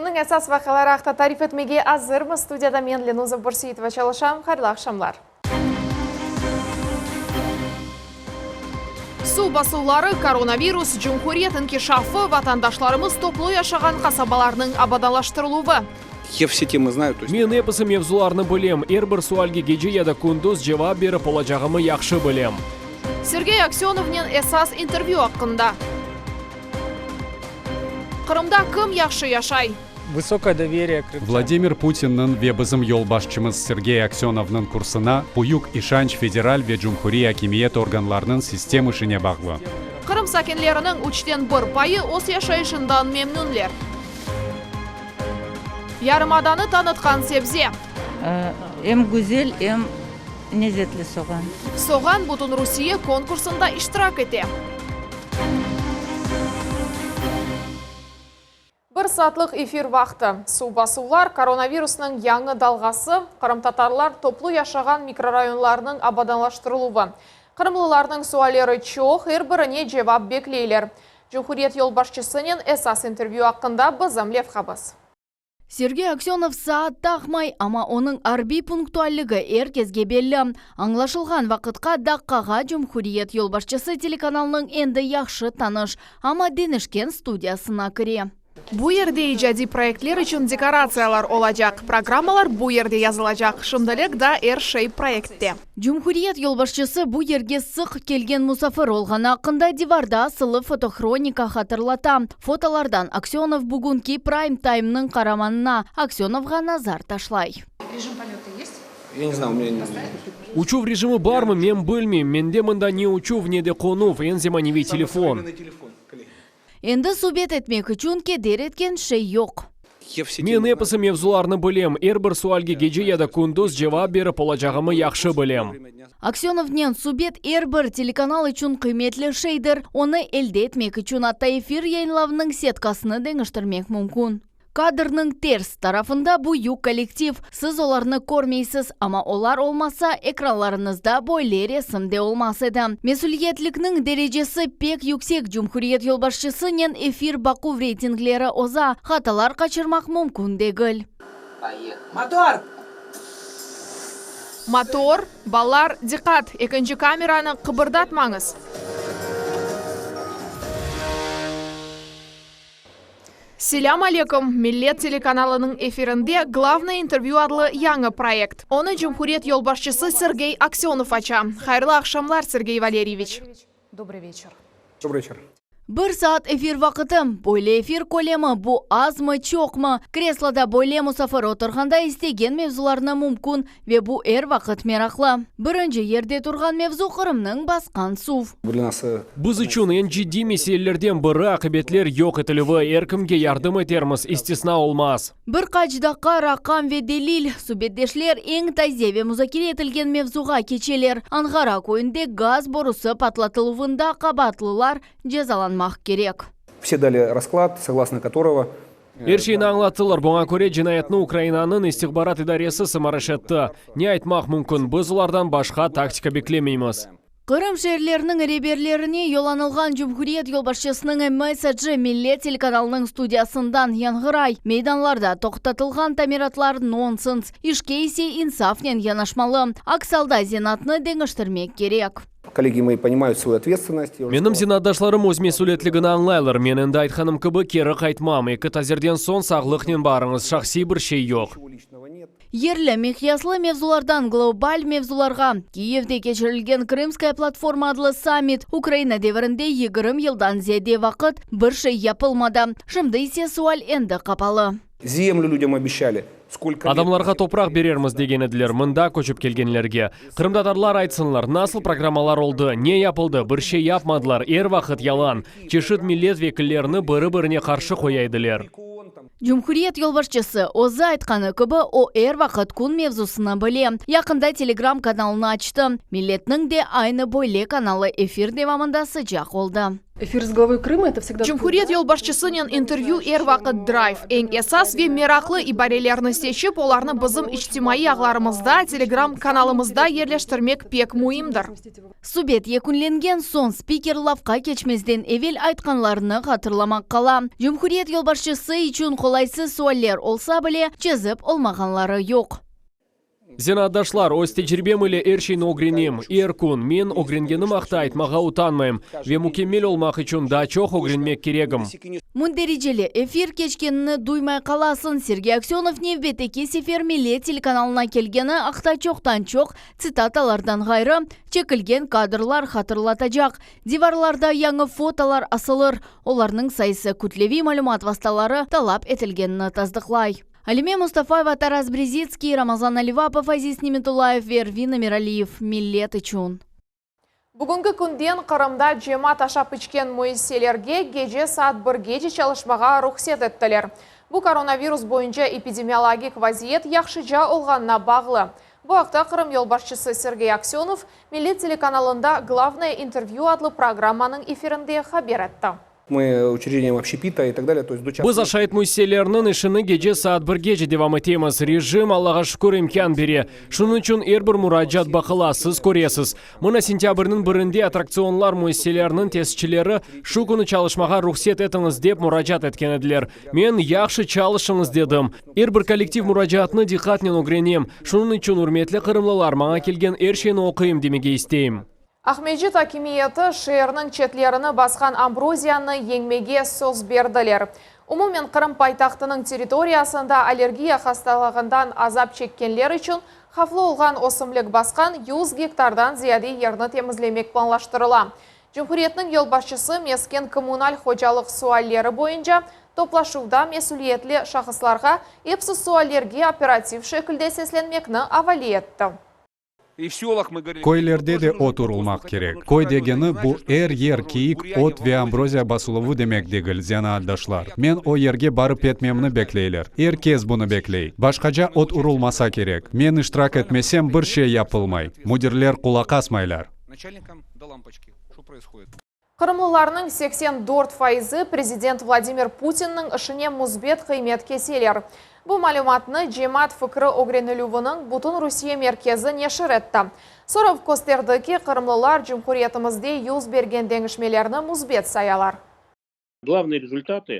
Künniñ esas vaqiaları aqta tarif etmege azırmız. Studiyada men, Lenuza Börseyitova, çalışam. Hayırlı aqşamlar. Suv basuvları, koronavirus, cumhuriyet inkişafı, vatandaşlarımız toplu yaşağan qasabalarnıñ abadanlaştırıluvı. Ya vse temı znayu, to est. Men episi mevzularnı bilem, er bir sualge gece ya da kündüz cevap berip olacağımı yahşı bilem. Sergey Aksönovnen esas intervyü aqqında. Qırımda kim yahşı yaşay? Vısokoye doveriye krımçan. Vladimir Putinniñ ve bizim yolbaşçımız Sergey Aksönovnıñ kursına büyük işanç federal ve cumhuriy akimiyet organlarınıñ sistem işine bağlı. Qırım sakinleriniñ üçten bir payı öz yaşayışından memnünler. Yarımadanı tanıtqan sebze. Em güzel, em lezetli soğan. Soğan bütün Rusiye konkursında iştirak ete. Bir saatlıq efir vaqtı. Suv basuvlar, koronavirusnıñ yañı dalğası, qırımtatarlar toplu yaşağan mikrorayonlarnıñ abadanlaştırıluvı. Qırımlılarnıñ sualleri çoq, er birine cevap bekleyler. Cumhuriyet yolbaşçısınen esas intervyü aqqında bizim levhamız. Sergey Aksönov saat taqmay, amma onıñ arbiy punktualligi er kesge belli. Añlaşılğan vaqıtqa daqqağa cumhuriyet yolbaşçısı telekanalnıñ endi yahşı tanış, amma deñişken studiyasına kire. Bu yerde icadiy proyektler içün dekoratsiyalar olacaq, programmalar bu yerde yazılacaq. Şimdilik daa er şey proyektte. Cumhuriyet yolbaşçısı bu yerge sıq kelgen musafir olğanı aqqında divarda asılı fotohronika hatırlata. Fotolardan Aksönov bugünki praym-taymnıñ qaramanına, Aksönovğa nazar taşlay. Uçuv rejimi barmı, men bilmeyim. Mende mında ne uçuv, ne de qonuv, eñ zemaneviy telefon. Endi subet etmek içün keder etken şey yoq. Men episi mevzularnı bilem, er bir sualge gece ya da kündüz cevap berip olacağımı yahşı bilem. Aksönovnen subet er bir telekanal içün qıymetli şeydir, onı elde etmek içün atta efir yayınlavınıñ setkasını deñiştirmek mümkün. Kadrnıñ ters tarafında büyük kollektiv, siz olarnı körmeysiz, amma olar olmasa, ekranlarıñızda böyle resim de olmaz edi. Mesüliyetlikniñ derecesi pek yüksek, cumhuriyet yolbaşçısınen efir baquv reytingleri oza, hatalar qaçırmaq mümkün degil. Motor! Motor! Balalar, diqqat! Ekinci kameranı qıbırdatmañız! Selâm aleyküm! Millet telekanalınıñ efirinde Glavnoye intervyü adlı yañı proyekt. Onı cumhuriyet yolbaşçısı Sergey Aksönov aça. Hayırlı aqşamlar, Sergey Valeryeviç! Dobrıy veçer. Dobrıy veçer. Bir saat efir vaqıtı. Böyle efir kölemi, bu azmı, çoqmı? Kresloda böyle musafir oturğanda istegen mevzularnı mümkün ve bu er vaqıt meraqlı. Birinci yerde turğan mevzu Qırımnıñ basqan suv. Biz içün eñ ciddiy meselelerden biri aqibetler yoq etilüvi, er kimge yardım etermiz, istisna olmaz. Bir qaç daqqa raqam ve delil, subetdeşler eñ taze ve muzakere etilgen mevzuğa keçeler, Anğara köyünde gaz borusı patlatıluvında qabaatlılar cezalanmaq kerek. Vse dali rasklad, soglasno kotorogo Er şeyni añlattılar, buña köre cinayetni Ukrainanıñ istihbarat idaresi sımarış etti. Ne aytmaq mümkün, biz olardan başqa taktika beklemeymiz. Qırım şeerleriniñ reberlerine yollanılğan cumhuriyet yolbaşçısınıñ mesacı Millet telekanalınıñ studiyasından yañğıray, Meydanlarda toqtatılğan tamiratlar nonsens, işke ise insafnen yanaşmalı, aks alda zenaatnı deñiştirmek kerek. Kollegi moi ponimayut svoyu otvetstvennost. Menim zenaatdaşlarım öz mesüliyetligini añlaylar. Men endi aytqanım kibi, keri qaytmam. Eki tazirden soñ sağlıqnen barıñız, şahsiy bir şey yoq. Yerli miqyaslı mevzulardan global mevzularğa, Kiyevde keçirilgen Krımskaya platforma adlı sammit, Ukraina devirinde 20 yıldan ziyade vaqıt bir şey yapılmadı, şimdi ise sual endi qapalı. Zemlü lüdyam obeşçali, skolko let. Adamlarğa topraq berermiz degen ediler, mında köçip kelgenlerge. Qırımtatarlar aytsınlar, nasıl programmalar oldı, ne yapıldı, bir şey yapmadılar, er vaqıt yalan. Çeşit millet vekillerini biri-birine qarşı qoya ediler. Cumhuriyet yolbaşçısı özü aytqanı kibi, o er vaqıt kün mevzusını bile. Yaqında Telegram kanalını açtı. Milletniñ de aynı böyle kanalı efir devamında sıcaq oldı. Эфир с главой Крыма, это всегда... Cumhuriyet yolbaşçısınen intervyü er vaqıt drayv. Eñ esas ve meraqlı ibarelerni seçip, olarnı bizim içtimaiy ağlarımızda, Telegram kanalımızda yerleştirmek pek müimdir. Subet yekünlengen soñ spiker lafqa keçmezden evel aytqanlarını hatırlamaq qala. Cumhuriyet yolbaşçısı içün qolaysız sualler olsa bile, çezip olmağanları yoq. Zenaatdaşlar, öz tecribem ile er şeyni ögrenem. Er kün. Men ögrengenim aqta aytmağa utanmayım. Ve mükemmel olmaq içün daa çoq ögrenmek keregim. Mündericeli efir keçkenini duymay qalasıñ. Sergey Aksönov nevbetteki sefer Millet telekanalına kelgeni aqta çoqtan-çoq tsitatalardan ğayrı, çekilgen kadrlar hatırlatacaq. Divarlarda yañı fotolar asılır, olarnıñ sayısı kütleviy malümat vastaları talap etilgenini tasdıqlay. Alime Mustafayeva, Taras Brezitskiy, Ramazan Alivapov, Aziz Nimetullayev ve Ervin Emiraliyev, Millet içün. Bugünki künden Qırımda cemaat aşap içken müessiselerge gece saat birgece çalışmağa ruhset ettiler. Bu koronavirus boyunca epidemiologik vaziyet yahşıca olğanına bağlı. Bu aqta Qırım yolbaşçısı Sergey Aksönov Millet telekanalında Glavnoye intervyü adlı programmanıñ efirinde haber etti. Мы учреждениям общепита и так далее, то есть до часа Biz aşayt müessiseleriniñ işini gece saat birgece devam etemiz. Rejim, Allağa şükür, imkân bere. Şunıñ içün er bir muracaat baqıla, siz köresiz. Mına sentâbrniñ birinde attraktsionlar müessiseleriniñ tesisçileri şu künü çalışmağa ruhset etiñiz dep muracaat etken ediler. Men, yahşı, çalışıñız dedim. Er bir kollektiv muracaatnı diqqatnen ögrenem. Şunıñ içün, ürmetli qırımlılar, maña kelgen er şeyni oquyım demege isteyim. Aqmescit akimiyeti şeerniñ çetlerini basqan ambroziyanı yeñmege söz berdiler. Umumen Qırım paytahtınıñ territoriyasında allergiya hastalığından azap çekkenler içün havflı olğan ösümlik basqan 100 gektardan ziyade yerni temizlemek planlaştırıla. Cumhuriyetniñ yolbaşçısı mesken-kommunal hocalıq sualleri boyunca toplaşuvda mesüliyetli şahıslarğa epsi suallerge operativ şekilde seslenmekni avale etti. Köylerde de ot urulmaq kerek. Köy degeni, bu er yer kiyik ot ve ambroziya basıluvı demek degil, zenaatdaşlar. Men o yerge barıp etmemni bekleyler. Er kes bunı bekley. Başqaca ot urulmasa kerek. Men iştirak etmesem, bir şey yapılmay. Müdirler qulaq asmaylar. Qırımlılarnıñ 84 faizi prezident Vladimir Putinniñ işine müsbet qıymet keseler. Bu malümatnı Cemaat fikri ögrenilüviniñ Bütün Rusiye merkezi neşir etti. Sorav kösterdi ki, qırımlılar cumhuriyetimizde yüz bergen deñişmelerni müsbet sayalar. Glavnıye rezultatı.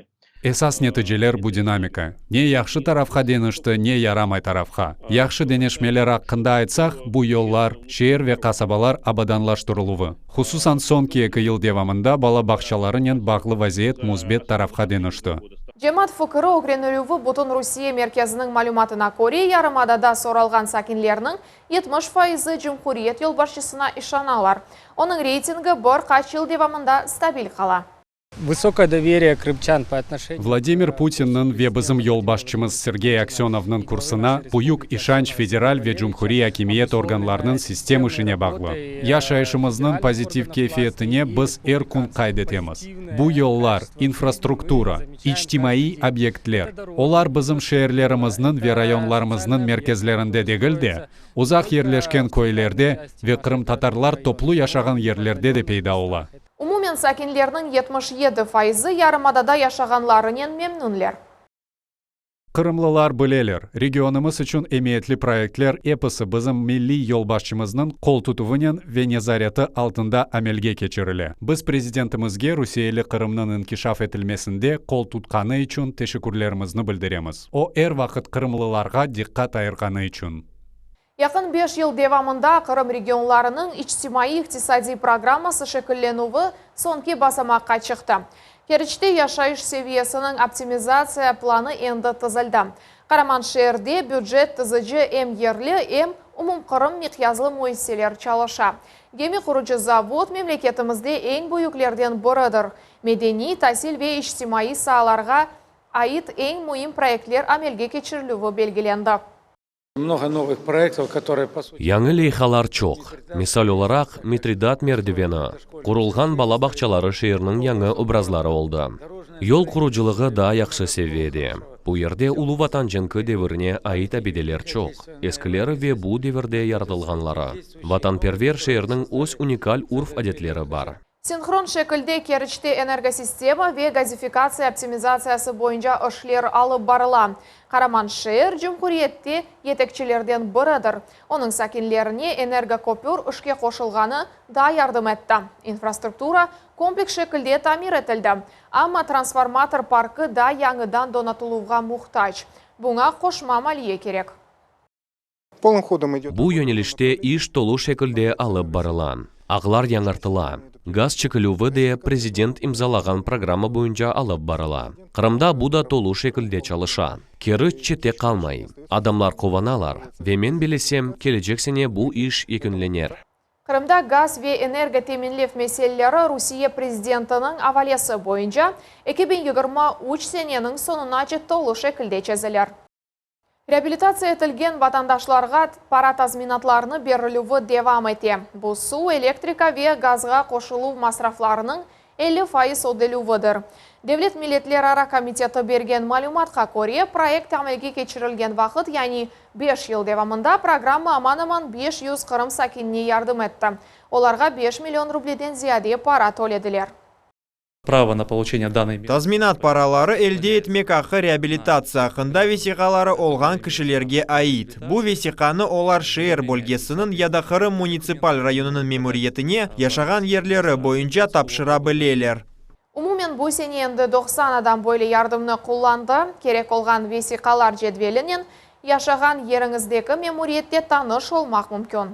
Esas neticeler bu dinamika, ne yahşı tarafqa deñişti, ne yaramay tarafqa. Yahşı deñişmeler aqqında aytsaq, bu yollar, şeer ve qasabalar abadanlaştırıluvı. Hususan soñki eki yıl devamında bala bağçalarınen bağlı vaziyet müsbet tarafqa deñişti. Cemaat fikri ögrenilüvi Bütün Rusiye merkeziniñ malümatına köre, yarımadada soralğan sakinlerniñ 70 faizi cumhuriyet yolbaşçısına işanalar. Onıñ reytingi bir qaç yıl devamında stabil qala. Vısokoye doveriye krımçan po отношению. Vladimir Putinniñ ve bizim yolbaşçımız Sergey Aksönovnıñ kursına büyük işanç federal ve cumhuriy akimiyet organlarınıñ sistem işine bağlı. Yaşayışımıznıñ pozitiv keyfiyetine biz er kün qayd etemiz. Bu yollar, infrastruktura, içtimaiy obyektler, olar bizim şeerlerimizniñ ve rayonlarımıznıñ merkezlerinde degil de, uzaq yerleşken köylerde ve qırımtatarlar toplu yaşağan yerlerde de peyda ola. Umumen sakinlerniñ 77 faizi yarımadada yaşağanlarınen memnünler. Qırımlılar bileler, regionımız içün emiyetli proyektler episi bizim milliy yolbaşçımıznıñ qol tutuvınen ve nezareti altında amelge keçirile. Biz Prezidentimizge rusiyeli Qırımnıñ inkişaf etilmesinde qol tutqanı içün teşekkürlerimizni bildiremiz. O, er vaqıt qırımlılarğa diqqat ayırğanı içün. Yaqın beş yıl devamında Qırım regionlarınıñ içtimaiy-iqtisadiy programması şekillenüvi soñki basamaqqa çıqtı. Keriçte yaşayış seviyesiniñ optimizatsiya planı endi tizildi. Qaraman şeerde bücet tizici em yerli, em umumqırım miqyaslı müessiseler çalışa. Gemi qurucı zavod memleketimizde eñ büyüklerden biridir. Medeniy, tasil ve içtimaiy saalarğa ait eñ müim proyektler amelge keçirilüvi belgilendi. Yañı leyhalar çoq. Misal olaraq, Mitridat merdiveni, qurulğan bala bağçaları şeerniñ yañı obrazları oldı. Yol qurucılığı daa yahşı seviyede. Bu yerde Ulu Vatan cenki devirine ait abideler çoq, eskileri ve bu devirde yaratılğanları. Vatanperver şeerniñ öz unikal urf-adetleri bar. Sinhron şekilde Keriçte energosistema ve gazifikatsiya optimizatsiyası boyunca işler alıp barıla. Qaraman şeer cumhuriyette yetekçilerden biridir. Onıñ sakinlerine energokopür işke qoşulğanı da yardım etti. İnfrastruktura kompleks şekilde tamir etildi, amma transformator parkı da yañıdan donatıluvğa muhtac. Buña qoşma maliye kerek. Полным ходом идет. Bu yönelişte iş tolu şekilde alıp barıla. Ağlar yañartıla. Gaz çekilüvi de prezident imzalağan programma boyunca alıp barıla. Qırımda bu da tolu şekilde çalışa. Keriç çette qalmay. Adamlar quvanalar, ve men bellesem, kelecek sene bu iş yekünlenir. Qırımda gaz ve energoteminlev meseleleri Rusiye prezidentiniñ avalesi boyunca 2023 seneniñ soñunace tolu şekilde çezilir. Reabilitatsiya etilgen vatandaşlarğa para tazminatlarını berilüvi devam ete. Bu suv, elektrika ve gazğa qoşuluv masraflarınıñ 50% ödelüvidir. Devlet milletlerara komiteti bergen malümatqa köre, proyekt amelge keçirilgen vaqıt, yani 5 yıl devamında programma aman-aman 500 Qırım sakinine yardım etti. Olarğa 5 million rubleden ziyade para tölediler. Право на получение данной меры. Tazminat paraları elde etmek aqqı reabilitatsiya aqqında vesiqaları olğan kişilerge ait. Bu vesiqanı olar şeer bölgesiniñ ya da Qırım munitsipal rayonınıñ memuriyetine yaşağan yerleri boyunca tapşıra bileler. Umumen bu sene endi 90 adam böyle yardımnı qullandı. Kerek olğan vesiqalar cedvelinen yaşağan yeriñizdeki memuriyette tanış olmaq mümkün.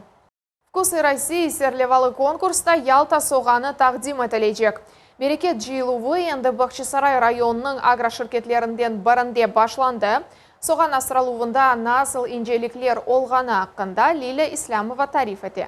Вкусы России serlevalı konkursta Yalta soğanı taqdim etilecek. Bereket cıyıluvı endi Bağçasaray rayonınıñ agroşirketlerinden birinde başlandı. Soğan asraluvında nasıl incelikler olğanı aqqında Lilâ İslâmova tarif ete.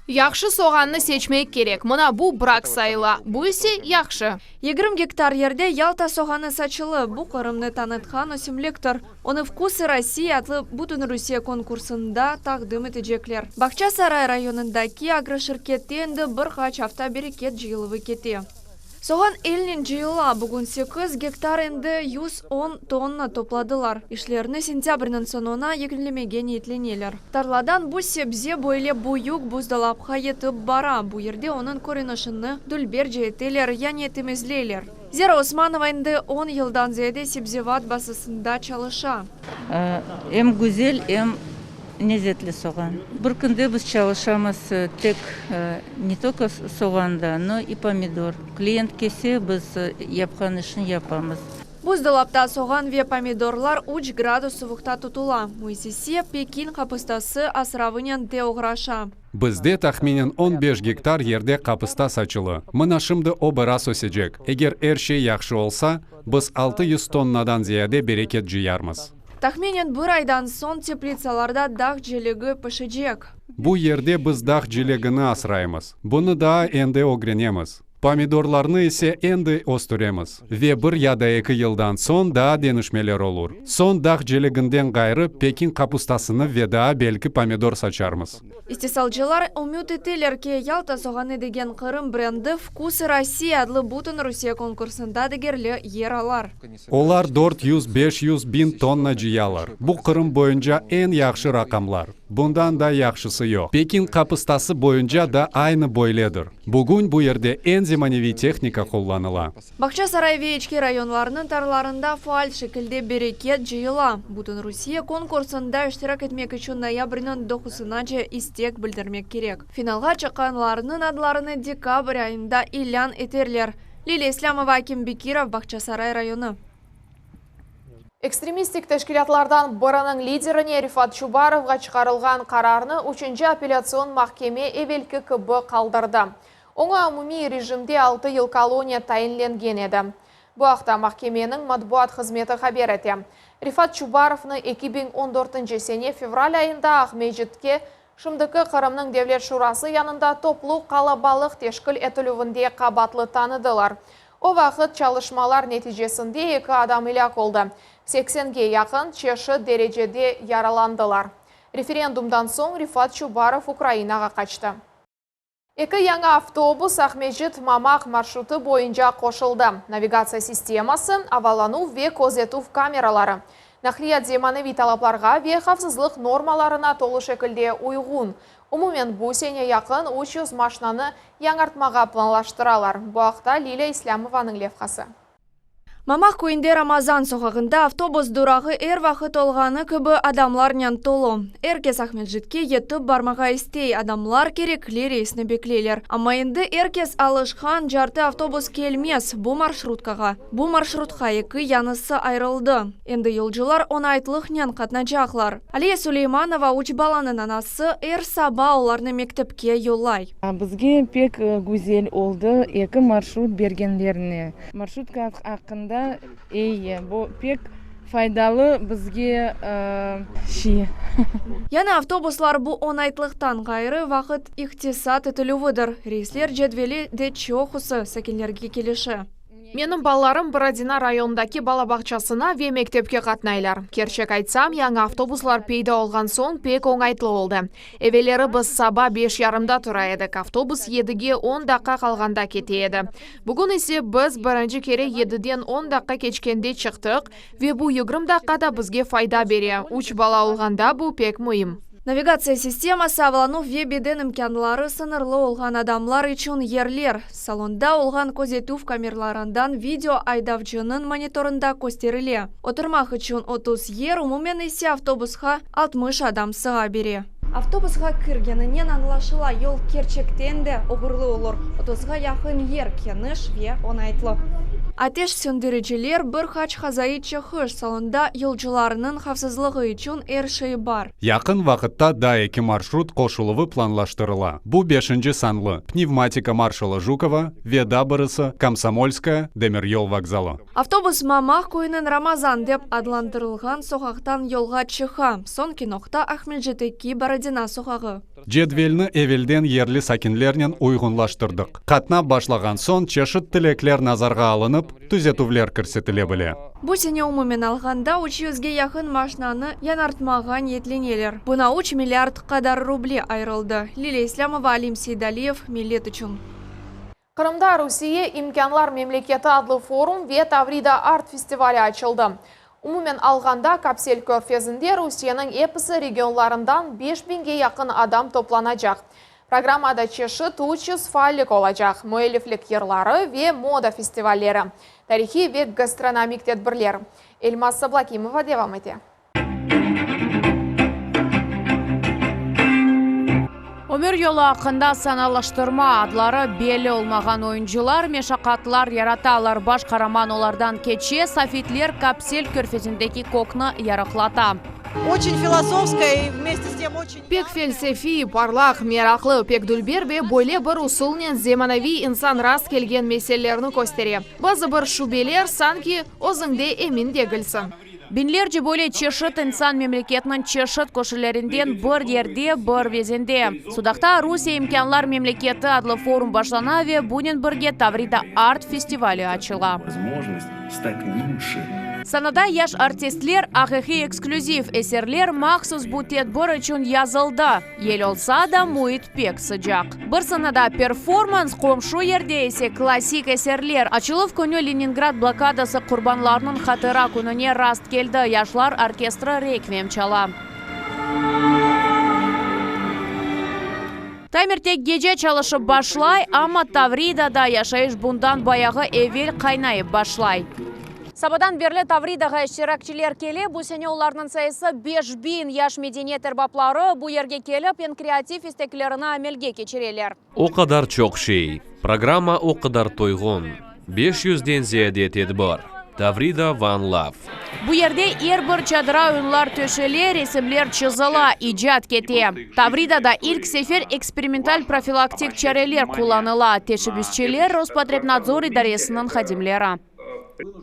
Yahşı soğannı seçmek kerek. Mına bu brak sayıla, bu ise yahşı. 20 gektar yerde Yalta soğanı saçılı. Bu Qırımnı tanıtqan ösümliktir. Onı Vkusı Rossii adlı Bütünrusiye konkursında taqdim etecekler. Bağçasaray rayonındaki agroşirkette endi bir qaç afta bereket cıyıluvı kete. Soğan elnen cıyıla. Bugün 8 gektar endi 110 tonna topladılar. İşlerni sentâbrniñ soñuna yekünlemege niyetleneler. Tarladan bu sebze böyle büyük buzdolapqa yetip bara. Bu yerde onıñ körünişini dülberce eteler, yani temizleyler. Zera Osmanova endi 10 yıldan ziyade sebzevat bazasında çalışa. Em güzel, em lezetli soğan. Bir künde biz çalışamız tek ne только soğanda, но и pomidor. Klient kelse, biz yapqan işni yapamız. Buzdolapta soğan ve pomidorlar 3 gradus suvuqta tutula. Müessise Pekin qapustası asravınen de oğraşa. Bizde tahminen 15 gektar yerde qapısta saçılı. Mına şimdi o biraz ösecek. Eger er şey yahşı olsa, biz 600 tonnadan ziyade bereket cıyarmız. Tahminen bir aydan soñ teplitsalarda dağ cilegi pişecek. Bu yerde biz dağ cilegini asraymız. Bunı daa endi ögrenemiz. Pomidorlarnı ise endi östüremiz. Ve bir ya da eki yıldan soñ daa deñişmeler olur. Soñ dağ cileginden ğayrı Pekin qapustasını ve daa belki pomidor saçarmız. İstisalcılar ümüt eteler ki, Yalta soğanı degen Qırım brendi Vkusı Rossii adlı Bütünrusiye konkursında degerli yer alır. Olar 400-500 biñ tonna cıyalar. Bu Qırım boyunca eñ yahşı raqamlar. Bundan da yahşısı yoq. Pekin qapustası boyunca da aynı böyledir. Bugün bu yerde eñ zemaneviy tehnika qullanıla. Bağçasaray ve İçki rayonlarınıñ tarlalarında faal şekilde bereket cıyıla. Bütünrusiye konkursında iştirak etmek içün noyabrniñ doquzınace istek bildirmek kerek. Finalğa çıqqanlarnıñ adlarını dekabr ayında ilân eterler. Lilâ İslâmova, Akim Bekirov, Bağçasaray rayonı. Ekstremistik teşkilâtlardan biriniñ liderine Refat Çubarovğa çıqarılğan qararnı üçünci apellâtsion mahkeme evelki kibi qaldırdı. Oña umumiy rejimde 6 yıl koloniya tayinlengen edi. Bu aqta mahkemeniñ matbuat hızmeti haber ete. Refat Çubarovnı 2014 sene fevral ayında Aqmescitke şimdiki Qırımnıñ Devlet Şurası yanında toplu qalabalıq teşkil etilüvinde qabaatlı tanıdılar. O vaqıt çalışmalar neticesinde eki adam elâk oldı, 80ge yaqın çeşit derecede yaralandılar. Referendumdan soñ Refat Çubarov Ukrainağa qaçtı. Eki yañı avtobus Aqmescit Mamaq marşrutı boyunca qoşuldı. Navigatsiya sisteması, avalanuv ve közetüv kameraları. Naqliyat zemaneviy talaplarğa ve havfsızlıq normalarına tolu şekilde uyğun. Umumen bu sene yaqın 300 maşnanı yañartmağa planlaştıralar. Bu aqta Lilâ İslâmovanıñ levhası. Mamaq köyünde Ramazan soqağında avtobus durağı er vaqıt olğanı kibi adamlarnen tolu. Er kes Aqmescitke yetip barmağa istey, adamlar kerekli reysni bekleyler. Amma endi er kes alışqan, cartı avtobus kelmez bu marşrutkağa. Bu marşrutqa eki yañısı ayırıldı. Endi yolcular oñaytlıqnen qatnacaqlar. Aliye Suleymanova, üç balanıñ anası, er saba olarnı mektepke yollay. Bizge pek güzel oldı eki marşrut bergenlerine. Marşrutka aqqında eyi, bu pek faydalı bizge şey. Yañı avtobuslar bu oñaytlıqtan ğayrı vaqıt iqtisat etilüvidir. Reysler cedveli de çoqusı sakinlerge kelişe. Menim balalarım Borodina rayonındaki bala bağçasına ve mektepke qatnaylar. Kerçek aytsam, yañı avtobuslar peyda olğan soñ pek oñaytlı oldı. Evelleri biz saba beş yarımda tura edik, avtobus yedige on daqqa qalğanda kete edi. Bugün ise biz birinci kere yediden on daqqa keçkende çıqtıq ve bu yigirmi daqqa da bizge fayda bere, üç bala olğanda bu pek müim. Navigatsiya sisteması, avalanuv ve beden imkânları sıñırlı olğan adamlar içün yerler, salonda olğan közetüv kamerlarından video aydavcınıñ monitorında kösterile. Oturmaq içün 30 yer, umumen ise avtobusqa 60 adam sığa bere. Avtobusqa kirgeninen añlaşıla, yol kerçekten de oğurlı olur. Otuzğa yaqın yer keniş ve oñaytlı. Ateş söndüriciler, bir qaç qazaiy çıqış, salonda yolcularnıñ havfsızlığı içün er şey bar. Yaqın vaqıtta daa eki marşrut qoşuluvı planlaştırıla. Bu beşinci sanlı Pnevmatika marşala Jukova ve daa birisi Komsomolskaya demiryol vokzalı. Avtobus Mamaq köyüniñ Ramazan dep adlandırılğan soqaqtan yolğa çıqa. Soñki noqta Aqmescitteki Borodina soqağı. Cedvelni evelden yerli sakinlernen uyğunlaştırdıq. Qatnap başlağan soñ çeşit tilekler nazarğa alınıp, tüzetüvler kirsetile bile. Bu sene umumen alğanda üç yüzge yaqın maşnanı yañartmağa niyetleneler. Buña üç milliard qadar ruble ayırıldı. Lilâ İslâmova, Alim Seydaliyev, Millet içün. Qırımda Rusiye imkânlar memleketi adlı forum ve Tavrida art festivali açıldı. Umumen alğanda, Kapsel körfezinde Rusiyeniñ episi regionlarından 5000ge yaqın adam toplanacaq. Programmada çeşit 300 faallik olacaq, müelliflik yırları ve moda festivalleri, tarihiy ve gastronomik tedbirler. Elmaz Sablakimova devam ete. Ömür yolu aqqında sanalaştırma, adları belli olmağan oyuncılar meşaqatlar yaratalar, baş qaraman olardan keçe, sofitler Kapsel körfezindeki kökni yarıqlata. Oçen filosofskaya i vmeste s tem oçen. Pek felsefiy, parlaq, meraqlı, pek dülber ve böyle bir usulnen zemanaviy insan rast kelgen meselelerni köstere. Bazı bir şübeler, sanki, özüñde emin degilsiñ. Biñlerce böyle çeşit insan memleketniñ çeşit köşelerinden bir yerde, bir vezende. Sudaqta Rusiye imkânlar memleketi adlı forum başlana ve bunen birge Tavrida Art festivali açıla. Sanada yaş artistler, aqiqiy eksklüziv eserler mahsus bu tedbir içün yazıldı. Yel olsa da, müit pek sıcaq. Bir sanada performans, qomşu yerde ise klassik eserler. Açıluv künü Leningrad blokadası qurbanlarınıñ hatıra kününe rast keldi, yaşlar orkestri rekviyem çala. Taymer tek gece çalışıp başlay, amma Tavridada yaşayış bundan bayağı evel qaynayıp başlay. Sabadan berli Tavridağa iştirakçiler kele, bu sene olarnıñ sayısı 5000. Yaş medeniyet erbapları bu yerge kelip, eñ kreativ isteklerini amelge keçireler. O qadar çoq şey. Programma o qadar toyğun. 500-den ziyade tedbir. Tavrida One Love. Bu yerde er bir çadıra oyunlar töşele, resimler çızıla, icat kete. Tavridada ilk sefer eksperimental profilaktik çareler qullanıla, teşebbüsçiler, Rospotrebnadzor idaresiniñ hadimleri.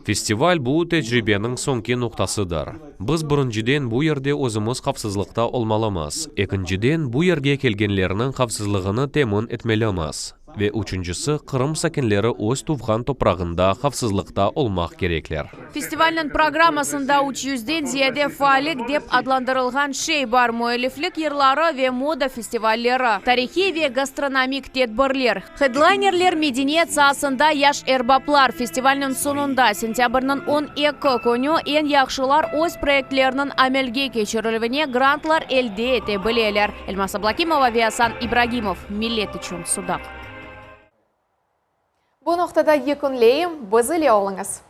Festival bu tecribeniñ soñki noqtasıdır. Biz birinciden bu yerde özümiz havfsızlıqta olmalımız, ekinciden bu yerge kelgenlerniñ havfsızlığını temin etmelimiz. Ve üçüncisi, Qırım sakinleri öz tuvğan toprağında havfsızlıqta olmaq kerekler. Festivalniñ programmasında üç yüzden ziyade faallik dep adlandırılğan şey bar, müelliflik yırları ve moda festivalleri, tarihiy ve gastronomik tedbirler. Hedlaynerler, medeniyet saasında yaş erbaplar. Festivalniñ soñunda, sentâbrniñ 12 künü, eñ yahşılar öz proyektleriniñ amelge keçirilüvine grantlar elde ete bileler. Elmaz Ablâkimova ve Asan İbragimov, Millet içün, Sudaq. Bu noqtada yekünleyim, biz ile oluñız.